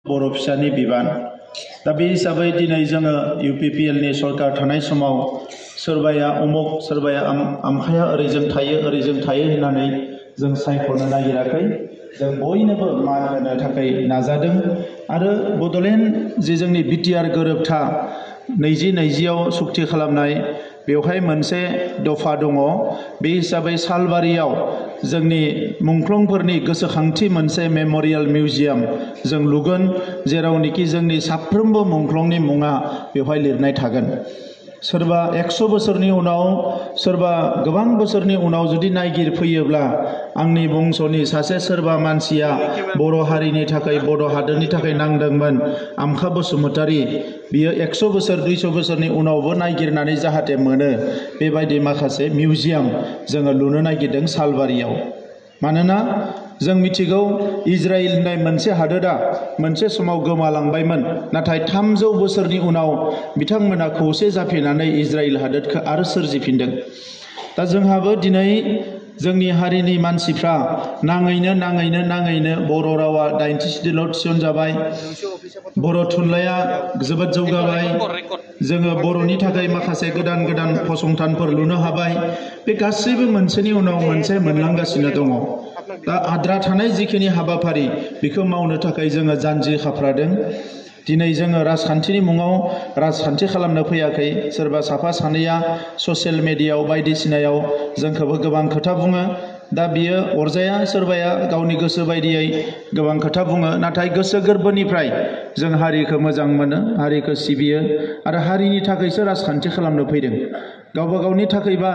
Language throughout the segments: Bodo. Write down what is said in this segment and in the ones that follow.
बर' फिसानि बिबान दा बे हिसाबै दिनै जोङो UPPL नि सरकार थानाय समाव सोरबाया अमुक सोरबाया आमखाया ओरैजों थायो होननानै जों सायख'नो नागिराखै जों बयनोबो मान होनो थाखाय नाजादों आरो बड'लेण्ड जे जोंनि बिटिआर गोरोबथा 2020आव सुक्ति खालामनाय बेवहाय मोनसे दफा दङ बे हिसाबै सालबारियाव जोंनि मुंख्लंफोरनि गोसोखांथि मोनसे मेम'रियेल मिउजियाम जों लुगोन जेरावनोखि जोंनि साफ्रोमबो मुंख्लंनि मुङा बेवहाय लिरनाय थागोन सोरबा 100 बोसोरनि उनाव सोरबा गोबां बोसोरनि उनाव जुदि नायगिरफैयोब्ला आंनि बंस'नि सासे सोरबा मानसिया बर' हारिनि थाखाय बर' हादोरनि थाखाय नांदोंमोन आमखा बसुमतारी बियो 100 बोसोर 200 बोसोरनि उनावबो नायगिरनानै जाहाथे मोनो बेबायदि माखासे मिउजियाम जोङो लुनो नागिरदों सालबारियाव मानोना जों मिथिगौ इजराइल होननाय मोनसे हादोरा मोनसे समाव गोमालांबायमोन नाथाय 300 बोसोरनि उनाव बिथांमोना खौसे जाफिननानै इजराइल हादोरखौ आरो सोरजिफिनदों दा जोंहाबो दिनै जोंनि हारिनि मानसिफ्रा नाङैनो बर' रावा 90 सिडिउलाव थिसनजाबाय बर' थुनलाइया जोबोद जौगाबाय जोङो बर'नि थाखाय माखासे गोदान फसंथानफोर लुनो हाबाय बे गासैबो मोनसेनि उनाव मोनसे मोनलांगासिनो दङ दा आद्रा थानाय जिखिनि हाबाफारि बेखौ मावनो थाखाय जोङो जानजि खाफ्रादों दिनै जोङो राजखान्थिनि मुङाव राजखान्थि खालामनो फैयाखै सोरबा साफा सानैया ससियेल मिडियायाव बायदिसिनायाव जोंखौबो गोबां खोथा बुङो दा बियो अरजाया सोरबाया गावनि गोसो बायदियै गोबां खोथा बुङो नाथाय गोसो गोरबोनिफ्राय जों हारिखौ मोजां मोनो हारिखौ सिबियो आरो हारिनि थाखायसो राजखान्थि खालामनो फैदों गावबा गावनि थाखायबा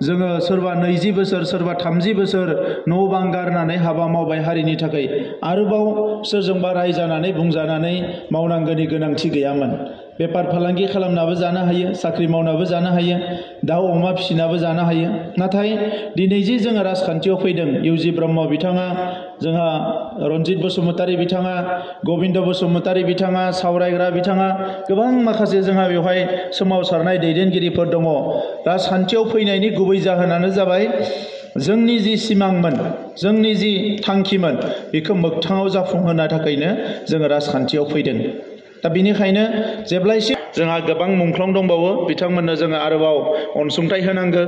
जोङो सोरबा 20 बोसोर सोरबा 30 बोसोर न' बां गारनानै हाबा मावबाय हारिनि थाखाय आरोबाव सोरजोंबा रायजानानै बुंजानानै मावनांगौनि गोनांथि गैयामोन बेफार फालांगि खालामनाबो जानो हायो साख्रि मावनाबो जानो हायो दाउ अमा फिसिनाबो जानो हायो नाथाय दिनै जे जोङो राजखान्थियाव फैदों इउजि ब्रह्म बिथाङा जोंहा रन्जित बसुमतारी बिथाङा गबिन्द बसुमतारी बिथाङा सावरायग्रा बिथाङा गोबां माखासे जोंहा बेवहाय सोमावसारनाय दैदेनगिरिफोर दङ राजखान्थियाव फैनायनि गुबै जाहोनानो जाबाय जोंनि जि सिमांमोन जोंनि जि थांखिमोन बेखौ मोगथाङाव जाफुंहोनो थाखायनो जोङो राजखान्थियाव फैदों दा बेनिखायनो जेब्लायसिम जोंहा गोबां मुंख्लं दंबावो बिथांमोननो जोङो आरोबाव अनसुंथाइ होनांगौ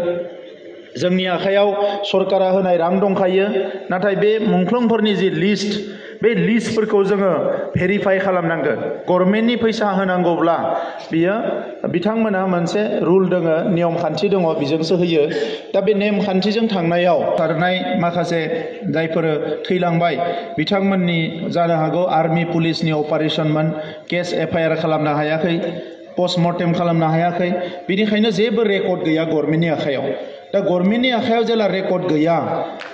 जोंनि आखायाव सरकारा होनाय रां दंखायो नाथाय बे मुंख्लंफोरनि जि लिस्ट बे लिस्टफोरखौ जोङो भेरिफाइ खालामनांगोन गभर्नमेन्टनि फैसा होनांगौब्ला बियो बिथांमोना मोनसे रुल दङ नियम खान्थि दङ बेजोंसो होयो दा बे नेम खान्थिजों थांनायाव खारनाय माखासे जायफोर थैलांबाय बिथांमोननि जानो हागौ आर्मी पुलिसनि अपारेशनमोन केस FIR खालामनो हायाखै पस्टमर्टेम खालामनो हायाखै बेनिखायनो जेबो रेकर्ड गैया गभर्नमेन्टनि आखायाव दा गभर्नमेन्टनि आखायाव जेला रेकर्ड गैया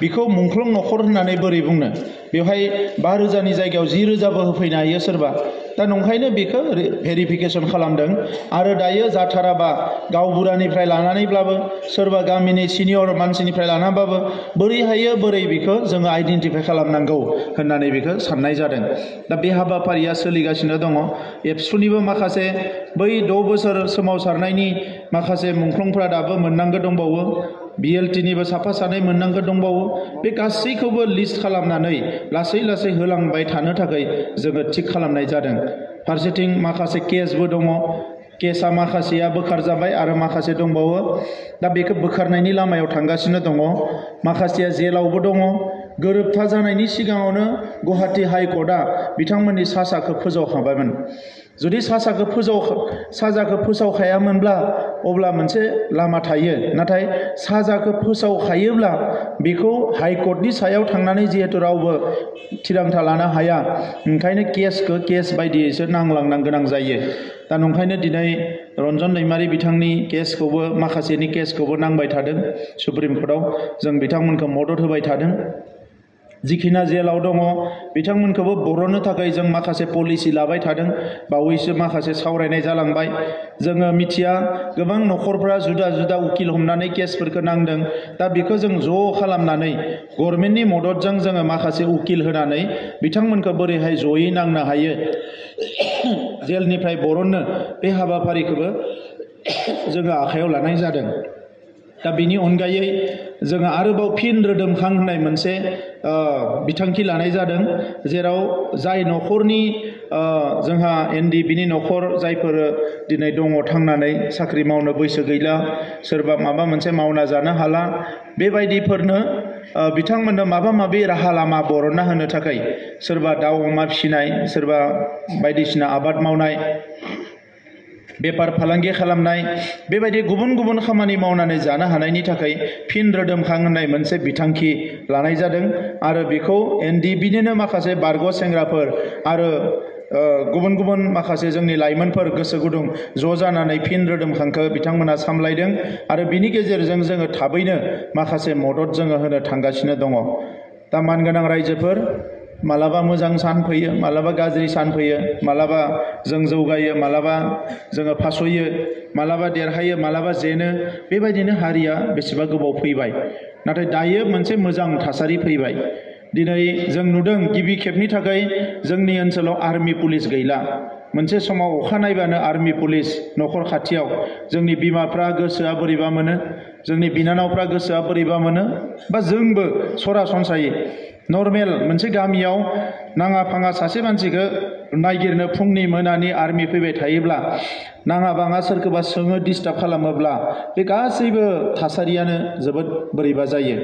बेखौ मुंख्लं नखर होननानै बोरै बुंनो बेवहाय 5,000नि जायगायाव 10,000बो होफैनो हायो सोरबा दा नंखायनो बेखौ भेरिफिकेसन खालामदों आरो दायो जाथाराबा गावबुरानिफ्राय लानानैब्लाबो सोरबा गामिनि सिनियर मानसिनिफ्राय लानानैबाबो बोरै हायो बोरै बेखौ जोङो आइडेन्टिफाइ खालामनांगौ होननानै बेखौ साननाय जादों दा बे हाबाफारिया सोलिगासिनो दङ एबसुनिबो माखासे बै 6 बोसोर सोमावसारनायनि माखासे मुंख्लंफोरा दाबो मोननांगौ दंबावो BLTनिबो साफा सानै मोननांगौ दंबावो बे गासैखौबो लिस्ट खालामनानै लासै होलांबाय थानो थाखाय जोङो थिग खालामनाय जादों फारसेथिं माखासे केसबो दङ केसा माखासेया बोखारजाबाय आरो माखासे दंबावो दा बेखौ बोखारनायनि लामायाव थांगासिनो दङ माखासेया जेलावबो दङ गोरोबथा जानायनि सिगाङावनो गुवाहाटी हाइकर्टआ बिथांमोननि साजाखौ फोजावखाबायमोन जुदि साजाखौ फोसावखायामोनब्ला अब्ला मोनसे लामा थायो नाथाय साजाखौ फोसावखायोब्ला बेखौ हाइकर्टनि सायाव थांनानै जिहेतु रावबो थिरांथा लानो हाया ओंखायनो केसखौ केस बायदियैसो नांलांनो गोनां जायो दा नंखायनो दिनै रन्जन दैमारि बिथांनि केसखौबो माखासेनि केसखौबो नांबाय थादों सुप्रिम कर्टआव जों बिथांमोनखौ मदद होबाय थादों जिखिना जेलाव दङ बिथांमोनखौबो बर'नो थाखाय जों माखासे पलिसि लाबाय थादों बावैसो माखासे सावरायनाय जालांबाय जोङो मिथिया गोबां नखरफ्रा जुदा उकिल हमनानै केसफोरखौ नांदों दा बेखौ जों ज' खालामनानै गभर्नमेन्टनि मददजों जोङो माखासे उकिल होनानै बिथांमोनखौ बोरैहाय जयै नांनो हायो जेलनिफ्राय बरननो बे हाबाफारिखौबो जोङो आखायाव लानाय जादों दा बिनि अनगायै जोङो आरोबाव फिन रोदोमखां होननाय मोनसे बिथांखि लानाय जादों, जेराव जाय न'खरनि जोंहा एनडिबिनि न'खर जायफोर दिनै दङ थांनानै साख्रि मावनो बैसो गैला, सोरबा माबा मोनसे मावना जानो हाला, बेबायदिफोरनो बिथांमोननो माबा माबि राहा लामा बरनना होनो थाखाय सोरबा दाउ अमा फिसिनाय, सोरबा बायदिसिना आबाद मावनाय, बेफार फालांगि खालामनाय, बेबायदि गुबुन गुबुन खामानि मावनानै जानो हानायनि थाखाय फिन रोदोमखां होननाय मोनसे बिथांखि लानाय जादों। आरो बेखौ एनडिबिनिनो माखासे बारग' सेंग्राफोर आरो गुबुन गुबुन माखासे जोंनि लाइमोनफोर गोसो गुदुं ज' जानानै फिन रोदोमखांखौ बिथांमोना सामलायदों। आरो बिनि गेजेरजों जोङो थाबैनो माखासे मदद जोङो होनो थांगासिनो दङ। दा मानगोनां रायजोफोर, मालाबा मोजां सान फैयो, मालाबा गाज्रि सान फैयो, मालाबा जों जौगायो, मालाबा जोङो फासयो, मालाबा देरहायो, मालाबा जेनो, बेबायदिनो हारिया बेसेबा गोबाव फैबाय। नाथाय दायो मोनसे मोजां थासारि फैबाय। दिनै जों नुदों गिबि खेबनि थाखाय जोंनि ओनसोलाव आर्मि पुलिस गैला। मोनसे समाव अखा नायबानो आर्मि पुलिस न'खर खाथियाव, जोंनि बिमाफ्रा गोसोआ बोरैबा मोनो, जोंनि बिनानावफ्रा गोसोआ बोरैबा मोनो, बा जोंबो सरासनस्रायै नर्मेल मोनसे गामियाव नाङा फाङा सासे मानसिखौ नायगिरनो फुंनि मोनानि आर्मि फैबाय थायोब्ला, नाङा बाङा सोरखौबा सोङो डिस्टार्ब खालामोब्ला, बे गासैबो थासारियानो जोबोद बोरैबा जायो।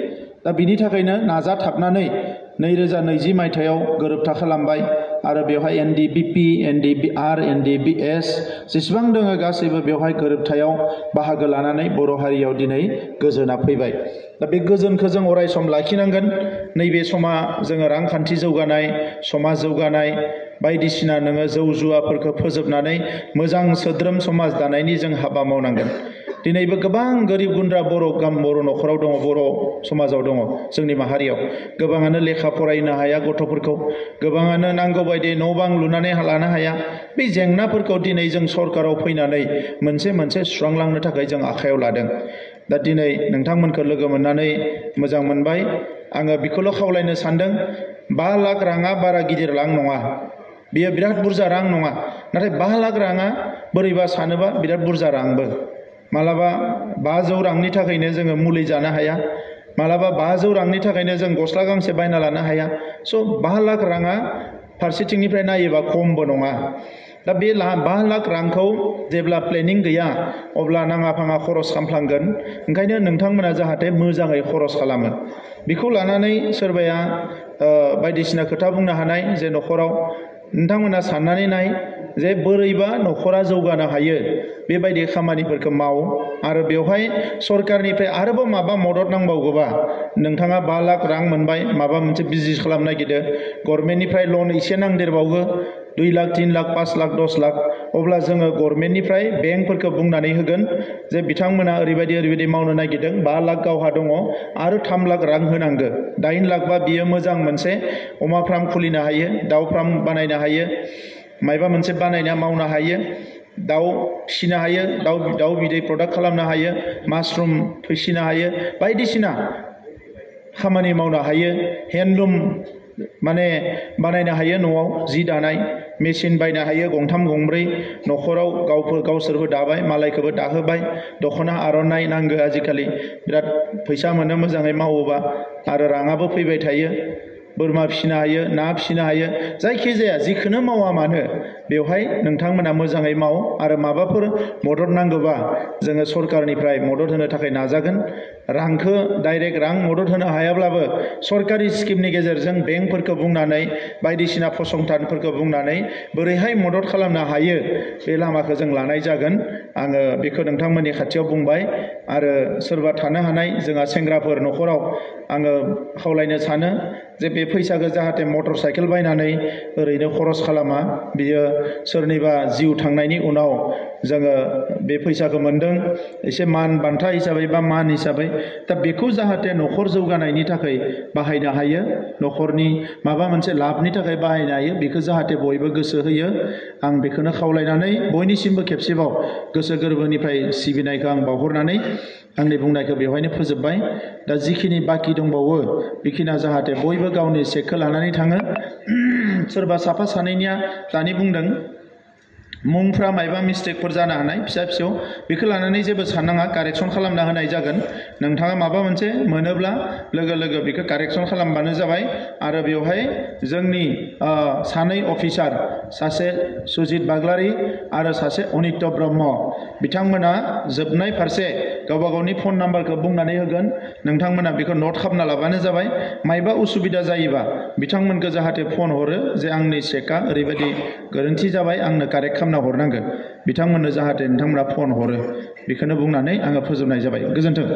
दा बिनि थाखायनो नाजाथाबनानै 2020 मायथाइयाव गोरोबथा खालामबाय। आरो बेवहाय एनडिबिपि, एनडिबिआर, एनडिबिएस जेसेबां दङ गासैबो बेवहाय गोरोबथायाव बाहागो लानानै बर' हारियाव दिनै गोजोना फैबाय। दा बे गोजोनखौ जों अराय सम लाखिनांगोन। नैबे समा जोङो रांखान्थि जौगानाय, समाज जौगानाय, बायदिसिना नोङो जौ जुवाफोरखौ फोजोबनानै मोजां सोद्रोम समाज दानायनि जों हाबा मावनांगोन। दिनैबो गोबां गोरिब गुन्द्रा बर' न'खराव दङ, बर' समाजाव दङ, जोंनि माहारियाव गोबाङानो लेखा फरायनो हाया गथ'फोरखौ, गोबाङानो नांगौ बायदि न' बां लुनानै लानो हाया। बे जेंनाफोरखौ दिनै जों सरकाराव फैनानै मोनसे सुस्रांलांनो थाखाय जों आखायाव लादों। दा दिनै नोंथांमोनखौ लोगो मोननानै मोजां मोनबाय। आङो बेखौल' खावलायनो सानदों, 5 लाख राङा बारा गिदिर रां नङा, बेयो बिराद बुरजा रां नङा। नाथाय 5 लाख राङा बोरैबा सानोबा बिराद बुरजा रांबो। मालाबा 500 रांनि थाखायनो जोङो मुलि जानो हाया, मालाबा 500 रांनि थाखायनो जों गस्ला गांसे बायना लानो हाया। स' 5 लाख राङा फारसेथिंनिफ्राय नायोबा खमबो नङा। दा बे 5 लाख रांखौ जेब्ला प्लेनिं गैया अब्ला नाङा फाङा खरस खालामफ्लांगोन। ओंखायनो नोंथांमोना जाहाथे मोजाङै खरस खालामो। बेखौ लानानै सोरबाया बायदिसिना खोथा बुंनो हानाय जे न'खराव, नोंथांमोना साननानै नाय जे बोरैबा न'खरा जौगानो हायो बेबायदि खामानिफोरखौ माव। आरो बेवहाय सरकारनिफ्राय आरोबाव माबा मदद नांबावगौबा, नोंथाङा 5 लाख रां मोनबाय, माबा मोनसे बिजनेस खालामनो नागिरदों, गभर्नमेन्टनिफ्राय लन एसे नांदेरबावगो, 2 लाख, 3 लाख, 5 लाख, 10 लाख, अब्ला जोङो गभर्नमेन्टनिफ्राय बेंकफोरखौ बुंनानै होगोन जे बिथांमोना ओरैबायदि मावनो नागिरदों, 5 लाख गावहा दङ, आरो 3 लाख रां होनांगौ। 8 लाखबा बियो मोजां मोनसे अमा फार्म खुलिनो हायो, दाउ फार्म बानायनो हायो, मायबा मोनसे बानायना मावनो हायो, दाउ फिसिनो हायो, दाउ बिदै प्रडाक्ट खालामनो हायो, मासरुम फिसिनो हायो, बायदिसिना खामानि मावनो हायो। हेन्दलुम माने बानायनो हायो, न'आव जि दानाय मेचिन बायनो हायो, 2-3, 2-3 न'खराव गावसोरबो दाबाय, मालायखौबो दाहोबाय। दख'ना आर'नाइ नांगौ, आजिखालि बिराद फैसा मोनो मोजाङै मावोबा, आरो राङाबो फैबाय थायो। बोरमा फिसिनो हायो, ना फिसिनो हायो, जायखिजाया जिखौनो मावा मानो बेवहाय नोंथांमोना मोजाङै माव। आरो माबाफोर मदद नांगौबा जोङो सरकारनिफ्राय मदद होनो थाखाय नाजागोन। रांखौ डाइरेक्ट रां मदद होनो हायाब्लाबो सरकारि स्किमनि गेजेरजों बेंकफोरखौ बुंनानै, बायदिसिना फसंथानफोरखौ बुंनानै बोरैहाय मदद खालामनो हायो बे लामाखौ जों लानाय जागोन। आङो बेखौ नोंथांमोननि खाथियाव बुंबाय। आरो सोरबा थानो हानाय जोंहा सेंग्राफोर न'खराव आङो खावलायनो सानो जे बे फैसाखौ जाहाथे मटर साइकेल बायनानै ओरैनो खरस खालामा। बियो सोरनिबा जिउ थांनायनि उनाव जोङो बे फैसाखौ मोन्दों एसे मान बान्था हिसाबै बा मान हिसाबै, दा बेखौ जाहाथे न'खर जौगानायनि थाखाय बाहायनो हायो, न'खरनि माबा मोनसे लाबनि थाखाय बाहायनो हायो, बेखौ जाहाथे बयबो गोसो होयो। आं बेखौनो खावलायनानै बयनिसिमबो खेबसेबाव गोसो गोरबोनिफ्राय सिबिनायखौ आं बावहरनानै आंनि बुंनायखौ बेवहायनो फोजोबबाय। दा जिखिनि बाखि दंबावो बेखिनिया जाहाथे बयबो गावनि चेकखौ लानानै थाङो। सोरबा साफा सानैनिया दानि बुंदों मुंफ्रा मायबा मिस्टेकफोर जानो हानाय फिसा फिसौ बेखौ लानानै जेबो साननाङा कारेक्सन खालामना होनाय जागोन नोंथाङा माबा मोनसे मोनोब्ला लोगो लोगो बेखौ कारेक्सन खालामबानो जाबाय आरो बेवहाय जोंनि सानै अफिसार सासे सुजित बाग्लारि आरो सासे अनित्य ब्रह्म बिथांमोना जोबनाय फारसे गावबा गावनि फन नाम्बारखौ बुंनानै होगोन नोंथांमोना बेखौ नट खालामना लाबानो जाबाय मायबा उसुबिदा जायोबा बिथांमोनखौ जाहाथे फन हरो जे आंनि चेकआ ओरैबायदि गोरोन्थि जाबाय आंनो कारेक्ट खालामना हरनांगोन बिथांमोननो जाहाथे नोंथांमोना फन हरो बेखौनो बुंनानै आङो फोजोबनाय जाबाय गोजोन्थों